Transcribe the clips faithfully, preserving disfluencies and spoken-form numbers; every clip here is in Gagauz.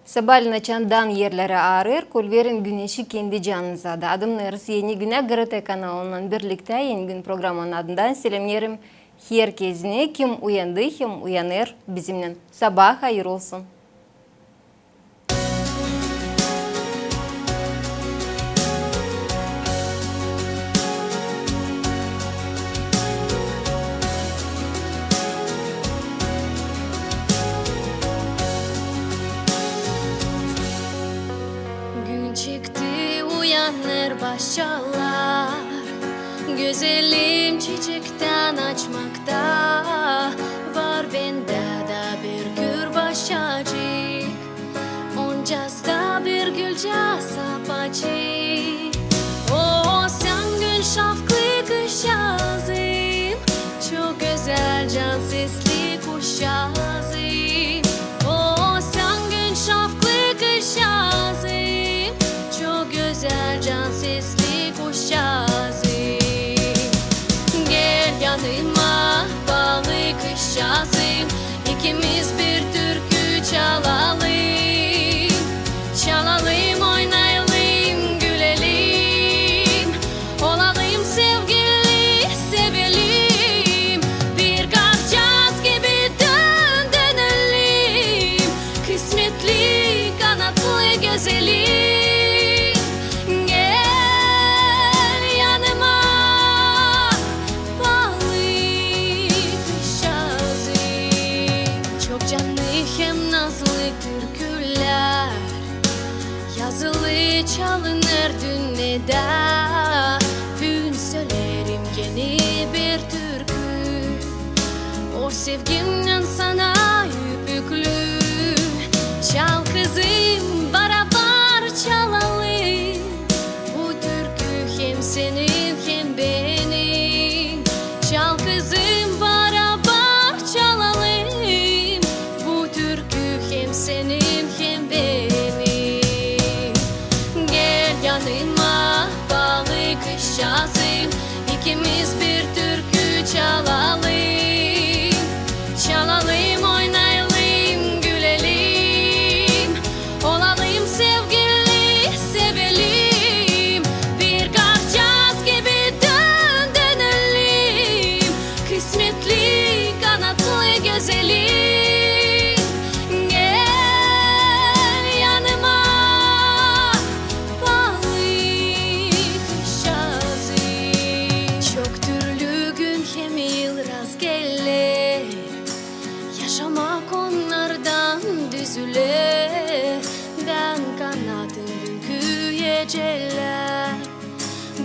Sabaalän açan dan erleri aarêêr, kolverin güneşi kendi canınıza da. Adımnız Yeni Günä GRT kanalınnan birliktän. Yeni Gün programmanın adından selämneerim herkezini, kim uyandı hem uyanêr bizimnän. Sabaa hayır olsun. Gün çıktı, uyanêr başçalar. Gözelim çiçektän açmakta. Var bendä da bir kür başçacık. Oncaz da bir gülcä sapacık. O, sän gün şafklı kızçaazım, çok gözäl can sesli kuşçaazım. O, sän gün şafklı kızçaazım, çok gözäl can sesli kuşçaazım. Gel yanıma, baalı kızçaazım, ikimiz bir türkü çalalım. Çalalım, oynayalım, gülelim. Olalım sevgili, sevelim. Bir kızçaaz gibi dön, dönelim. Kısmetli, kanatlı, gözelim. Gel yanıma, baalı kızçaazım. Çok canlı hem nazlı türkülär yazılı, çalınêr dünnedä. Büün söleerim eni bir türkü, o sevgimnän sana üpüklü. Çal, kızım, barabar çalalım, bu türkü hem senin, hem benim. Çal, kızım, barabar çalalım, bu türkü hem senin, hem benim. Gel yanıma, baalı kızçaazım, ikimiz bir türkü çalalım. Çalalım, oynayalım, gülelim. Olalım sevgili, sevelim. Bir kızçaaz gibi dön, dönelim. Kısmetli, kanatlı, gözelim. Gel yanıma, baalı kızçaazım. Çok türlü gün hem yıl rastgeler, yaşamak onnardan düzüler. Bän kanadım büünkü ecelä.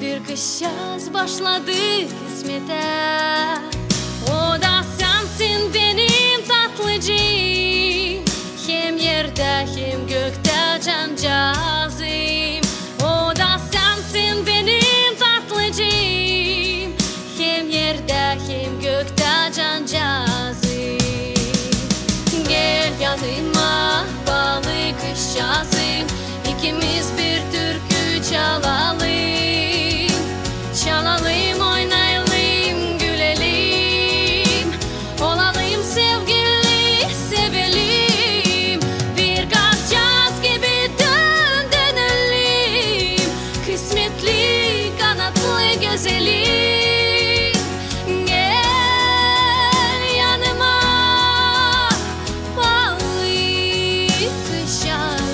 Bir kızçaaz başladı kısmetä. O da sänsin benim tatlıcıım, hem erdä, hem göktä cancaazım. O da sänsin benim tatlıcıım, hem erdä, hem göktä cancaazım. Gel yanıma, baalı kızçaazım, ikimiz bir türkü çalalım. Çalalım, oynayalım, gülelim. Olalım sevgili, sevelim. Bir kızçaaz gibi dön, dönelim. Kısmetli, kanatlı, gözelim. Gel yanıma, baalı kızçaazım.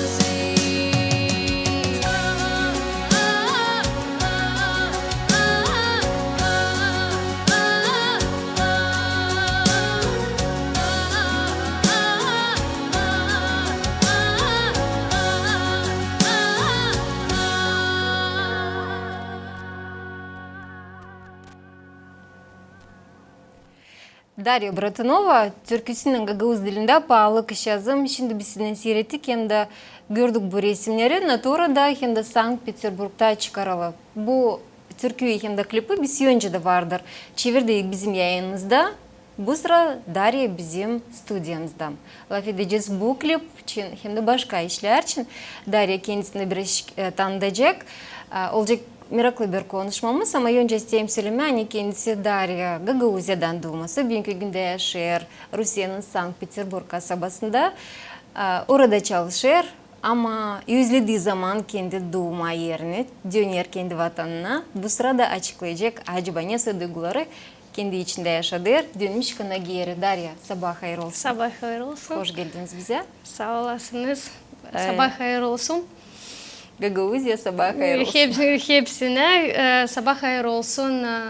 Darya Bratunova türküsünnän gagauz dilindä Paalı kızçaazım. Şindi biz sinnän siirettik hem dä gördük bu resimneri. Naturada hem dä Sankt-Peterburgta çıkarılı. Bu türküyü hem dä klipi biz öncä dä vardır çevirdiydik bizim yayınımızda. Bu sıra Darya bizim studiyamızda. Lafedecez bu klip için hem dä başka işlär için. Darya kendisini biraz, e, tanıdacek. E, olacek meraklı bir konuşmamız, ama öncä isteerim sölemää, ani kendisi Darya Gagauziyadan duuması, büünkü gündä yaşêêr Rusiyanın Sankt-Peterburg kasabasında. Aa, orada çalışêr, ama özledi zaman kendi duuma erini, döner kendi vatanına. Bu sırada açıklayacek, acaba nesoy duyguları kendi içindä yaşadêr, dönmüş kana geeri. Darya, sabaa hayır olsun. Sabaa hayır olsun. Hoş geldiniz bizä. Saa olasınız. Ee, Sabaa hayır olsun. Gagauziya, sabaa hayır olsun. Hep-, hepsinä, e, sabaa hayır olsun, e,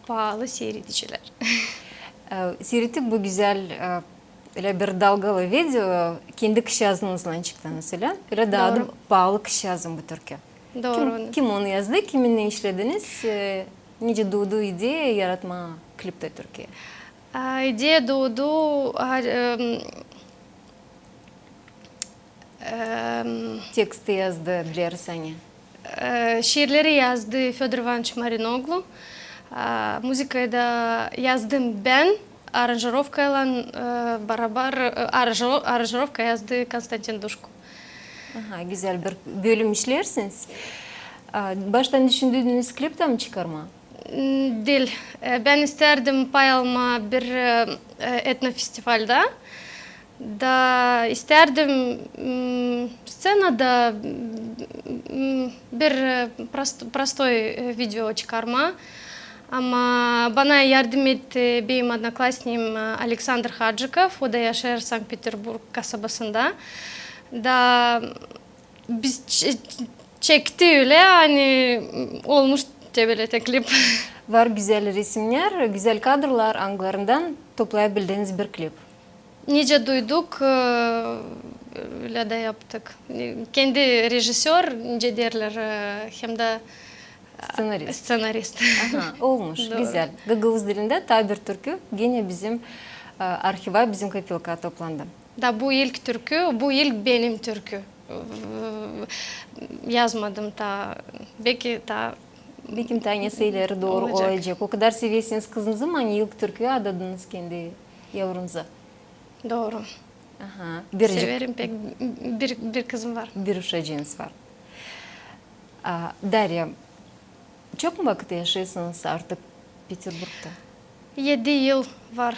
paalı siiredicilär. E, siirettik bu gözäl, e, ölä bir dalgalı video, kendi kışaazınızlan çıktınız, ölä? Ölä da adı Paalı kışaazım bu türkü. Dooru. Kim, kim onu yazdı, kiminnän işlediniz, e, nicä duudu ideya yaratmaa kliptä türküyä? A, ideya duudu, a, em, Em, Teksti yazdı, bileriz, ani. E, şiirleri yazdı Födor İvanıç Marinoglu. A, muzıkayı da yazdım bän, aranjirovkaylan, e, barabar, e, aranjiro-, aranjirovka yazdı Konstantin Duşko. Aha, gözäl bir bölüm işleersiniz. A, baştan düşündüünüz klip dä mi çıkarmaa? M, diil. E, bän istärdim pay almaa bir, e, e, etnofestivaldä. Da istärdim, m, sţenada, m, bir, e, prost-, prostoy, e, video çıkarmaa. Ama bana yardım etti benim odnoklasnikim, e, Aleksandr Hadžikov, o da yaşêêr Sankt-Peterburg kasabasında. Da biz ç-, çekti ölä, ani olmuş te bölä te klip. Var gözäl resimnär, gözäl kadrlar, angılarından toplayabildiniz bir klip. Nicä duyduk, e, ölä dä yaptık. Kendi rejissör, nicä deerlär, e, hem dä, e, sţenarist. Sţenarist. Aha, olmuş, gözäl. Gagauz dilindä taa bir türkü genä bizim, e, arhiva, bizim kopilka toplandı. Da bu ilk türkü, bu ilk benim türkü. Yazmadım taa, beki taa... Beki taa nesä ileri dooru olacek. O kadar seversiniz kızınızı, ani ilk türküyä adadınız kendi yavrunuza. Dooru. Aha. Severim pek, bir, bir kızım var. Bir uşacıınız var. A, Darya, çok mu vakıt yaşêêrsınız artık Peterburgta? Edi yıl var.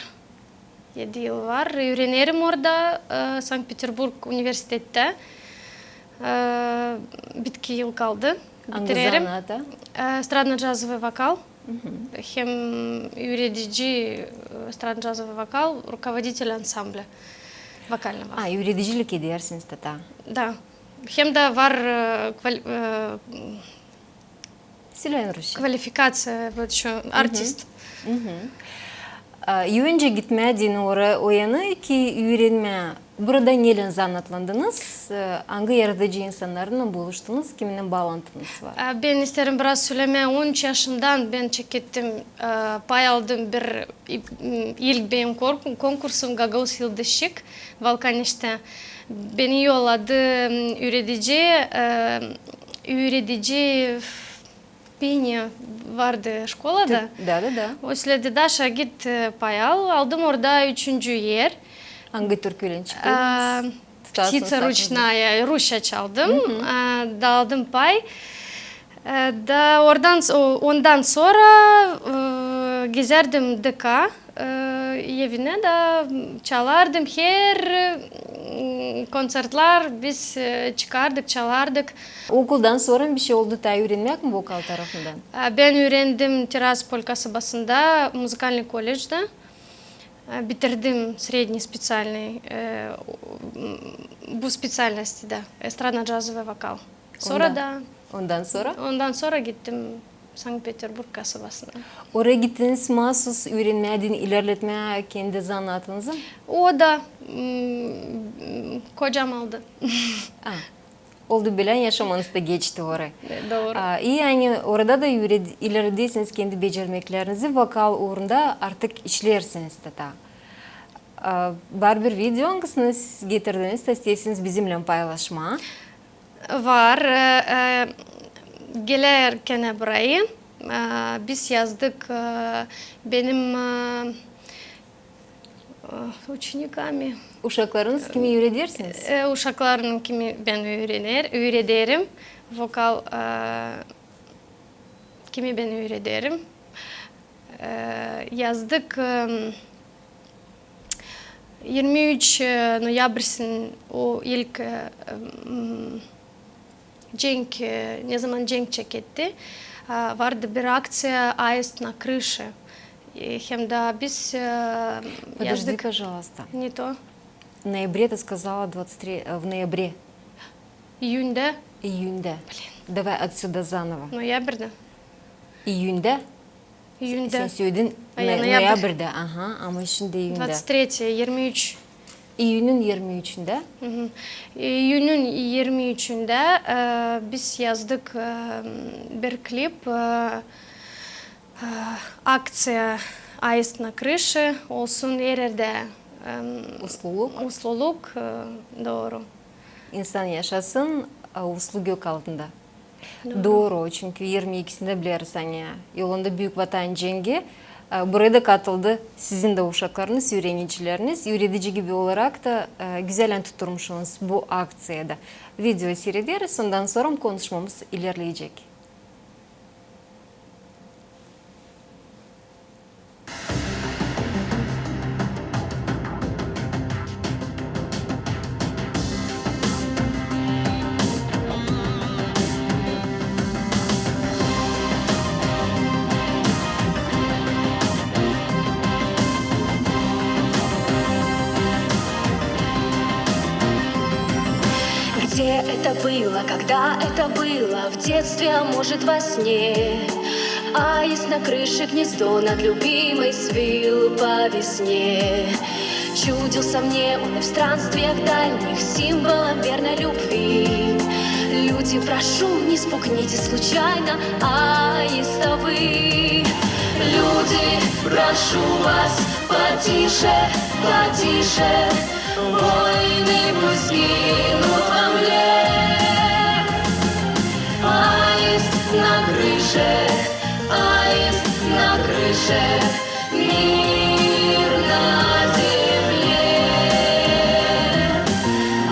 Edi yıl var. Üürenerim orada, e, Sankt-Peterburg universitettä. E, bitki yıl kaldı. Bitirerim. Angı zanaata? E, estradno-džazovıy vokal. Hem üüredici, e, estradno-džazovıy vokal, rukovoditelj ansamblä vokalnıga. A, üüredicilik edersiniz taa? Da. Hem dä var, e, kval-, e, Sölä rusça. Kvalifikaţiya, вот ещё, artist. A, öncä gitmää deyni ora, o yanı ki üürenmää. Burada neylän zanaatlandınız? E, angı yaradıcı insannarlan buluştunuz, kiminnän baalantınız var? A, bän isteerim biraz sölemää, on üç yaşımdan bän çekettim, e, pay aldım bir, i-, m, ilk benim kor-, konkursum Gagauz yıldızçık Valkaneştä. Beni yolladı, m, üüredici, e, üüredici penie vardı şkolada. Da, da, da. O söledi: Daşa, git, e, pay al. Aldım orada üçüncü er. Angı türküylän çıkardınız? E, Ptiţa ruçnaya, rusça çaldım. E, da aldım pay. E, da oradan s-, o-, ondan sora, e, gezärdim D K, e, evinä da çalardım her, m, konţertlär biz, e, çıkardık, çalardık. Okuldan sora bişey oldu taa üürenmäk mi vokal tarafından? E, bän üürendim Tiraspol kasabasında muzıkalnıy kollejdä. E, bitirdim srednyi speţialnıy, e, bu speţialnostidä, estradno-džazovıy vokal. Sora da... Ondan sora? Ondan sora gittim Sankt-Peterburg kasabasına. Oraya gittiniz maasuz üürenmää deyni, ilerletmää kendi zanaatınızı? O da, m, kocam aldı. A, oldu bölä, yaşamanız da geçti oraya. E, dooru. A, i ani orada da üüred-, ilerledersiniz kendi becermeklerinizi, vokal uurunda artık işleersiniz taa. A, var bir video, angısını siz getirdiniz, isteersiniz bizimnän paylaşmaa. Var. E, e, gelärkän burayı, e, biz yazdık, e, benim, e, e, uçenikami. Uşaklarınız kimi üüredersiniz? E, uşaklarım kimi bän üürener-, üürederim. Vokal, e, kimi bän üürederim. E, yazdık, e, Yirmi üç, e, noyabrsin o ilk, e, m, cenk, e, ne zaman cenk çeketti, e, vardı bir akţiya «Аист на крыше». E, hem dä biz, e, Подожди, yazdık. Пожалуйста. Не то. В ноябре ты сказала, двадцать три, э, в ноябре. İyündä. İyündä. Блин. Давай отсюда заново. Noyabrda. İyündä. İyündä. Sen söledin. A, ya, no-, noyabrda. Noyabrda, aha, ama şindi iyündä. Двадцать третье, yirmi üç. İyünün yirmi üçündä. Hı hı. İyünün yirmi üçündä, e, biz yazdık, e, bir klip, e, e, akţiya «Аист на крыше» olsun her erdä, em, usluluk. Usluluk, e, dooru. İnsan yaşasın, e, uslu gök altında. Dooru. Dooru, çünkü yirmi ikisindä bileriz, ani yolunda Büük Vatan cengi, e, buraya da katıldı sizin dä uşaklarınız, üüredicileriniz, üüredici gibi olarak da, e, gözäl tutturmuşsunuz bu akţiyada. Video siirederiz, ondan sora konuşmamız ilerleyecek. Где это было, когда это было, в детстве, а может, во сне? Аист на крыше гнездо над любимой свил по весне. Чудился мне он и в странствиях дальних символом верной любви. Люди, прошу, не спугните случайно аиста вы. Люди, прошу вас, потише, потише, воины пусть гинут во мгле. Аист на крыше, аист на крыше, мир на земле.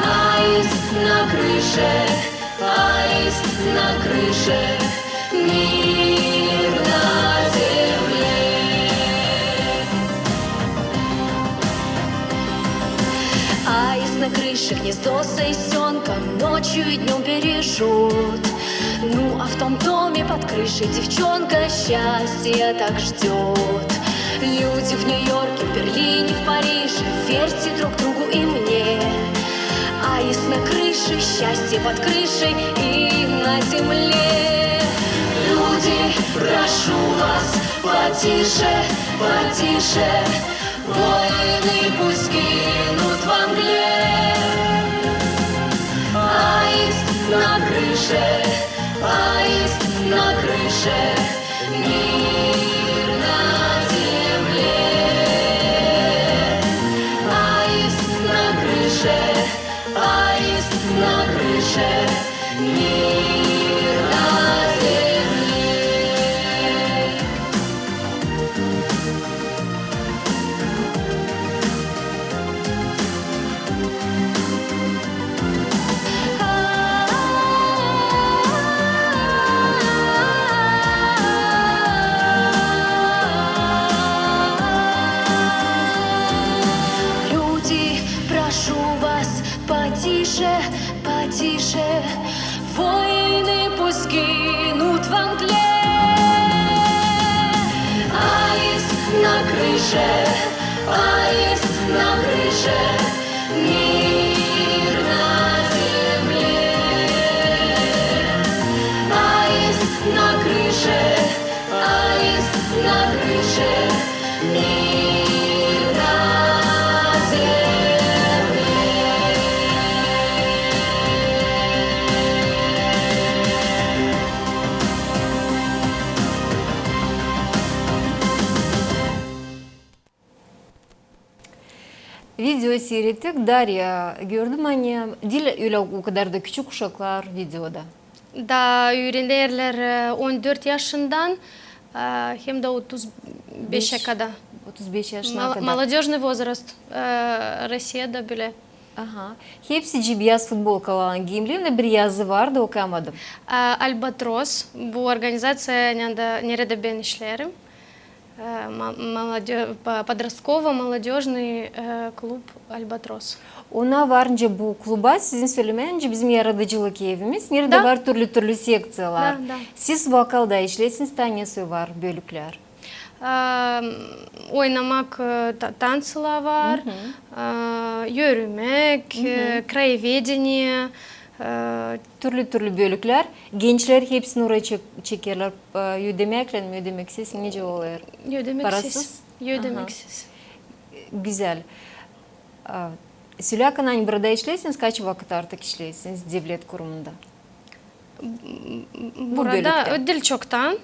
Аист на крыше, аист на крыше, мир на земле. Аист на крыше гнездо с аистёнком ночью и днём бережёт. Ну, а в том доме под крышей девчонка счастья так ждёт. Люди в Нью-Йорке, в Берлине, в Париже, верьте друг другу и мне. Аист на крыше, счастье под крышей и на земле. Люди, прошу вас, потише, потише, воины пусть гинут во мгле. Аист на крыше, аист на крыше, мир на земле. Аист на крыше, аист на крыше, мир на земле. Люди, прошу вас, потише, потише, воины пусть гинут во мгле. Аист на крыше, аист на крыше, мир на земле. Аист на крыше, аист на крыше, мир на земле. Video siirettik, Darya, gördüm, ani diil ölä o kadar da küçük uşaklar videoda. Da üürenerlär, e, on dört yaşından, e, hem dä otuz beşä kadar. Otuz beş yaşına kadar. Молодёжный возраст, e, Rossiyada bölä. Aha. Hepsi biyaz futbolkalarlan giimli, bir yazı vardı, okuyamadım. E, Albatros, bu organizaţiya, neredä bän işleerim. Э, мо-, молодё-, по-, подростково-молодёжный, э, клуб «Альбатрос». Ona var nicä bu kluba, sizin sölemenincä, bizim yaradıcılık evimiz, neredä var türlü-türlü sekţiyalar. Da, da. Siz vokalda işleersiniz, taa nesoy var bölüklär? Em, oynamak, e, ta-, tansılar var, e, yürümek, e, krayevedeniye, e, Türlü-türlü bölüklär. Gençlär hepsini oraya çek-, çekerlär. E, ödemekle mi, ödemeksiz, nicä olêr? Ödemeksiz. Parasız? Ödemeksiz. Gözäl. E, sölä akın, ani burada işleersiniz, kaç vakıt artık işleersiniz devlet kurumunda? Burada diil çoktan,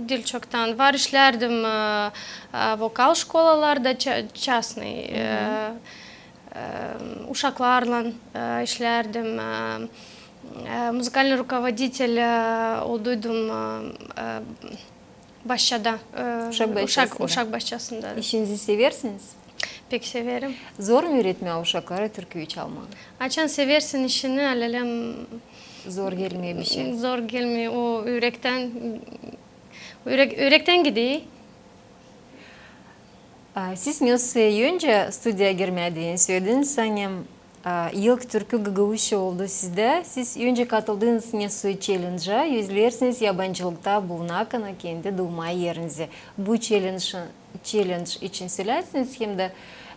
diil çoktan. Var işlärdim, e, e, vokal şkolalarda, ça-, частный, e, e, uşaklarlan, e, işlärdim, e, e, музыкальный руководитель, e, olduydum, e, e, başçada, e, Uşak başçasında. Uşak başçasında. İşinizi seversiniz? Pek severim. Zor mu üüretmää uşakları türkü çalmaa? Açan seversin işini, alelem... Zor gelmeer bişey. Zor gelmeer, o ürektän, ürek, ürektän gider. A, siz nesoy öncä studiyaya girmedän sölediniz, ani, a, ilk türkü gagauzça oldu sizdä. Siz öncä katıldınız nesoy çellenca, özleersiniz yabancılıkta bulunakana kendi duuma erinizi. Bu çellendž, çellendž için sölärsiniz, hem dä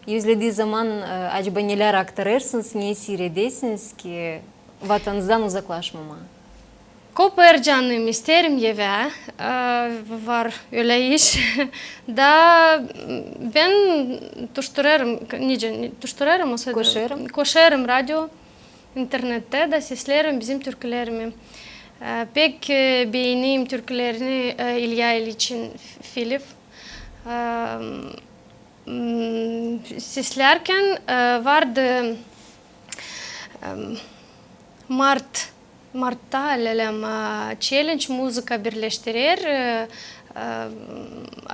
özlediiniz zaman, e, acaba nelär aktarêrsınız, ne siiredärsiniz ki vatanınızdan uzaklaşmamaa? Kopêr canım, isteerim evä, e, var ölä iş. Da bän tuşturêrım, nicä, tuşturêrım, koşêrım. Koşêrım. Koşêrım radio, internettä da sesleerim bizim türkülerimi. E, pek, e, beenerim türkülerini, e, İlya İliçin F-, Filiv. E, m, seslärkän, e, vardı, e, mart Martta, alelem, e, челлендж, muzıka birleştirer, e, e,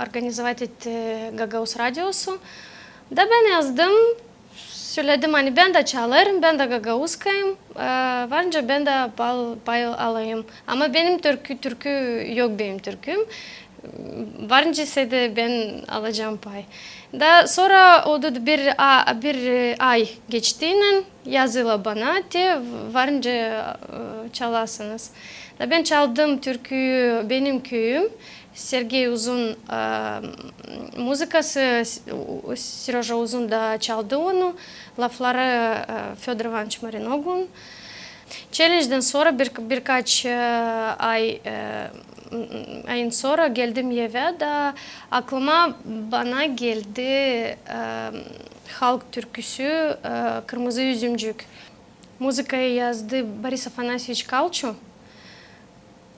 organizovat etti Gagauz radiosu. Da bän yazdım, söledim, ani bän dä çalêrım, bän dä gagauzkayım, e, var nicä bän dä pal-, pay alayım. Ama benim türkü, türkü yok, benim türküm. Var nicä sade bän alacam pay. Da sora o da bir a-, bir, e, ay geçtiynän yazdılar bana, te var nicä, e, çalasınız. Da bän çaldım türkü Benim küüyüm, Sergey Uzun, e, muzıkası, S-, u-, Seroja Uzun da çaldı onu, lafları, e, Födor İvanoviç Marinogun. Челлендждän sora bir, birkaç, e, ay, e, m-, m-, ayın sora geldim evä da aklıma bana geldi, e, halk türküsü, e, Kırmızı üzümcük. Muzıkayı yazdı Boris Afanasyeviç Kalçu.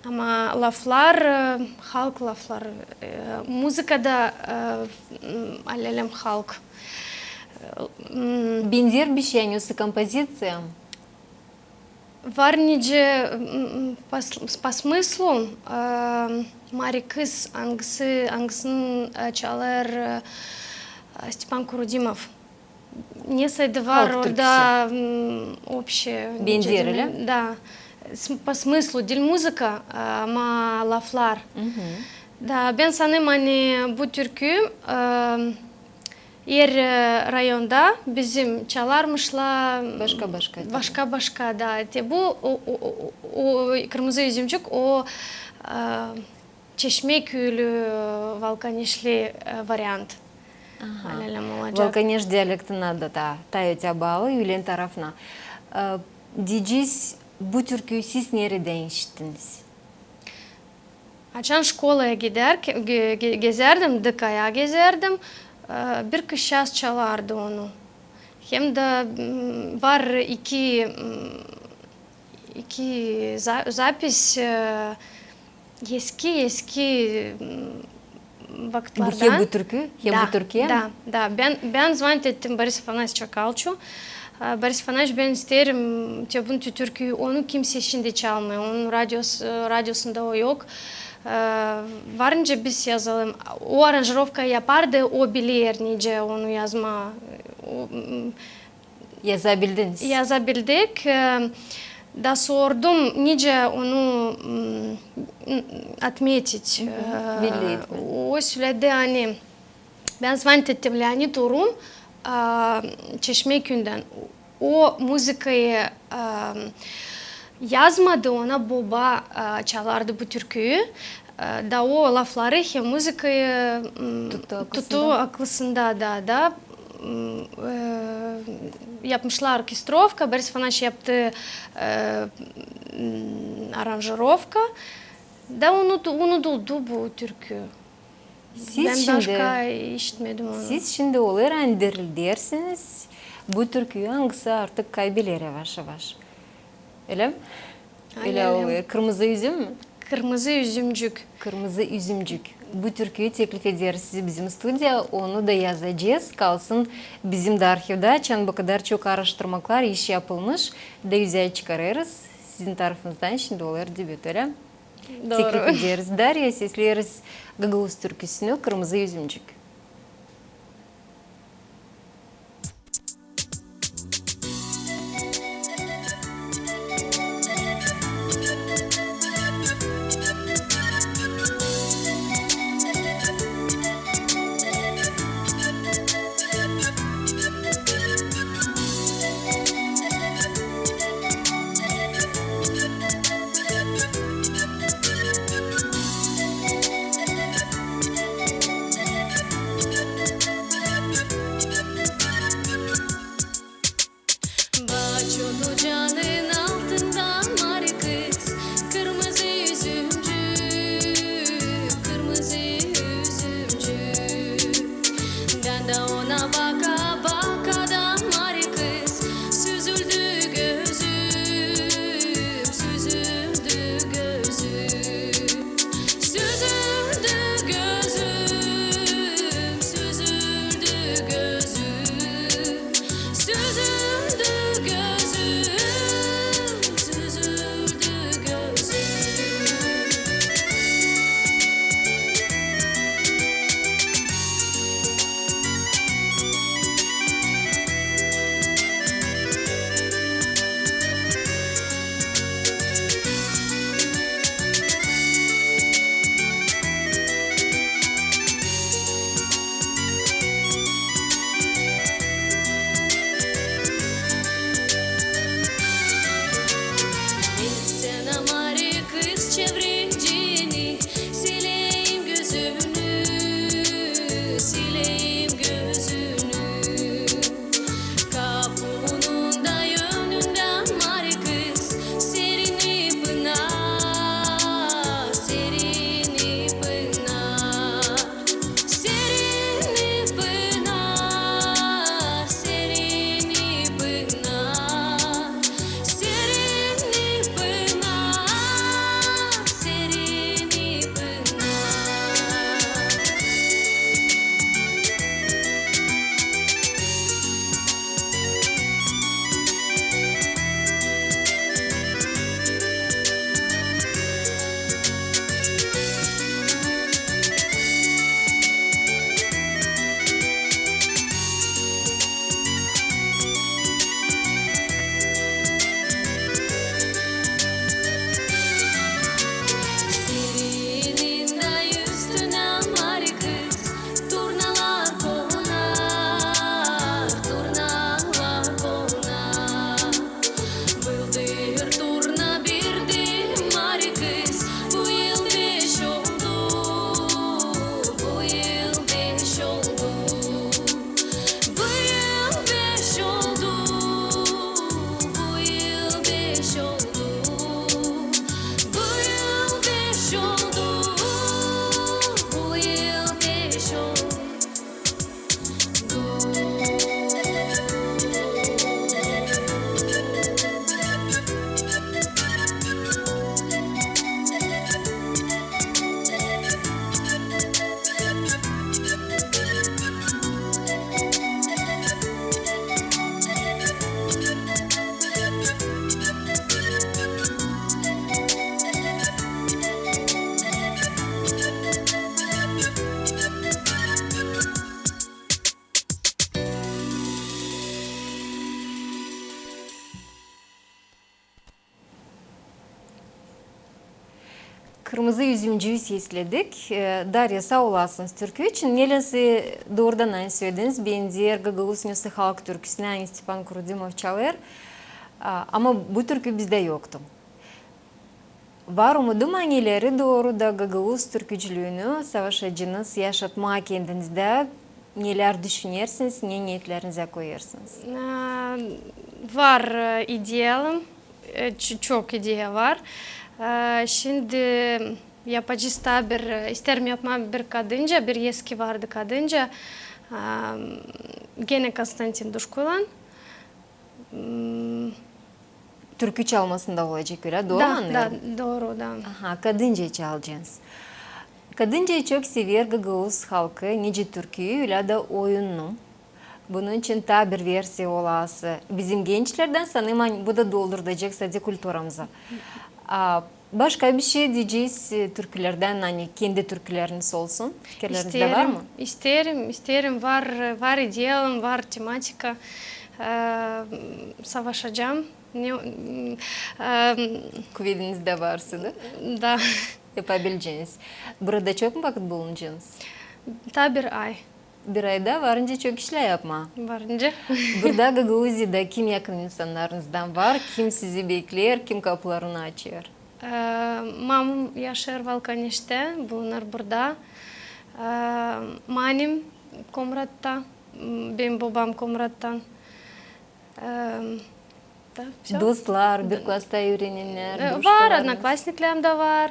Ama laflar, e, halk lafları, e, muzıka da, e, m, alelem halk. E, m, Benzer bişey, nesoy kompoziţiya? Var nicä, m, m, по с-, по смыслу, e, Mari kız, angısı, angısını, e, çalêr, e, Stepan Kurudimov. Nesoy da var orada, m, общее, benzer, ölä? Da. S-, по смыслу, diil muzıka, e, ama laflar. Da bän sanêrım, ani bu türkü, e, er, e, rayonda bizim çalarmışlar. Başka-başka, tabii. Başka-başka, da. Te bu, o, o, o, o Kırmızı üzümcük, o, e, Çeşme küülü, Valkaneşli, e, variant. Aha. Alelem olacek. Valkaneş dialektinä da, da, taa öteyä baalı, üülen tarafına. E, deyecez, bu türküyü siz neredän işittiniz? Açan şkolaya giderkä, ge-, ge-, gezärdim, D K-ya gezärdim, e, bir kızçaaz çalardı onu. Hem dä, m, var iki, m, iki za-, запись, e, eski, eski, m, vakıtlardan. Bu hem bu türkü, hem bu türkü? Da, da. Bän, bän звонить ettim Boris Afanasyeviç Kalçu. E, Boris Afanasyeviç, bän isteerim te bunu tü-, türküyü, onu kimsey şindi çalmêêr, onun radios-, e, radiosunda o yok. E, var nicä biz yazalım. O aranjirovkayı yapardı, o biler nicä onu yazmaa. O, m, Yazabildiniz? Yazabildik. E, Da sordum, nicä onu, m, m, отметить, e, belli etmää. O söledi, ani bän звонить ettim Leonid Urun, e, Çeşmeküündän. O muzıkayı, e, yazmadı, ona boba, e, çalardı bu türküyü. E, da o lafları hem muzıkayı, m, tutu aklısında, da, da, m, e, yapmışlar orkestrovka, Boris Afanasyeviç yaptı, e, m, aranjirovka. Da unutu-, unuduldu bu türkü. Bän başka işitmedim onu. Siz şindi olêr, ani dirildärsiniz bu türküyü, angısı artık kaybeder yavaş-yavaş. Ölä mi? Ölä olêr. Kırmızı üzüm mü? Kırmızı üzümcük. Kırmızı üzümcük. Bu türküyü teklif ederiz sizi bizim studiyaya, onu da yazacez, kalsın bizim dä arhivdä, açan bu kadar çok araştırmaklar, iş yapılmış, da üzä çıkarêrız. Sizin tarafınızdan şindi olêr debüt, ölä mi? Teklif ederiz. Darya, sesleriz gagauz türküsünü Kırmızı üzümcük. Kırmızı üzümcüyü sesledik. E, Darya, saa olasınız türkü için. Neläsä doorudan, ani sölediniz, benzeer gagauz neşä halk türküsünä, ani Stepan Kurudimov çalêr. A, ama bu türkü bizdä yoktu. Var umudum, ani ileri dooru da gagauz türkücülüünü savaşacınız yaşatmaa kendinizdä. Nelär düşünersiniz, ne neetlerinizi koyêrsınız? E, var, e, idealım, e, ç-, çok ideya var. E, şindi yapacez taa bir, e, isteerim yapmaa bir kadınca, bir eski vardı kadınca, e, genä Konstantin Duşkuylan. Hmm. Türkü çalmasında olacek, ölä, dooru mu annêêrım? Da, dooru, da. Aha, kadınca çalacenız. Kadınca çok sever gagauz halkı, nicä türküyü, ölä dä oyununu. Bunun için taa bir versiya olası bizim gençlerdän, sanêrım, ani bu da dolduracek sade kulturamızı. A, başka bir şey deyecez, e, türkülerdän, ani kendi türküleriniz olsun. Fikirleriniz dä var mı? İsteerim, isteerim, var, var idealım, var tematika. E, savaşacam. Ne, e, kuvediniz dä varsa da. Da. Yapabileceniz. Burada çok mu vakıt bulunacenız? Taa bir ay. Bir ayda varınca çok işlär yapmaa. Varınca. Burada, Gagauziyada, kim yakın insannarınızdan var, kim sizi bekleer, kim kapularını açêr? E, mamam yaşêêr Valkaneştä, bulunêr burada. E, manim Komratta, m, benim bobam Komrattan. E, da, всё. Dostlar, bir klasta üürenennär, e, drujkalarınız? Var, odnoklasniklerim dä var.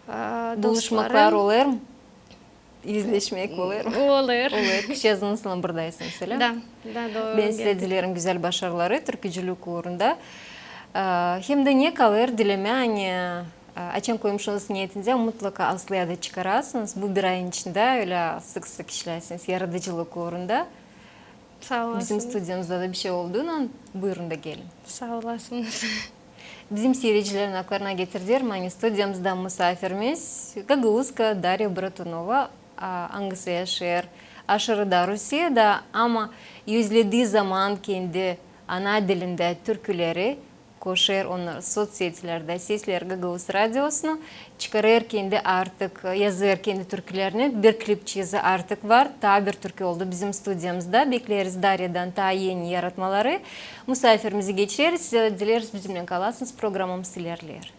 E, buluşmaklar olêr mı? Üzleşmäk olêr mı? Olêr. Olêr. Kışazın sän buradaysın, ölä mi? Da, da, dooru. Bän sizä dileerim gözäl başarıları türkücülük uurunda. E, hem dä ne kalêr dilemää, ani, e, açan koymusunuz neetinizä, mutlaka aslaya da çıkarasınız. Bu bir ayın içindä ölä sık-sık işläsiniz yaradıcılık uurunda. Saa olasınız. Bizim studiyamızda da bir şey olduuna, buyurun da gelin. Saa olasınız. Bizim siiredicilerin aklarına getirderim, ani studiyamızda musaafirimiz gagauzka Darya Bratunova, a, angısı yaşêêr aşırıda Rusiyada, ama özlediyi zaman kendi ana dilindä türküleri koşêr onnarı sotsetilerdä, sesleer Gagauz Radiosunu, çıkarêr kendi artık, yazêr kendi türkülerini, bir klipçizi artık var, taa bir türkü oldu bizim studiyamızda. Bekleeriz Daryadan taa eni yaratmaları. Musaafirimizi geçireriz, sizä dileeriz bizimnän kalasınız, programamız ilerleer.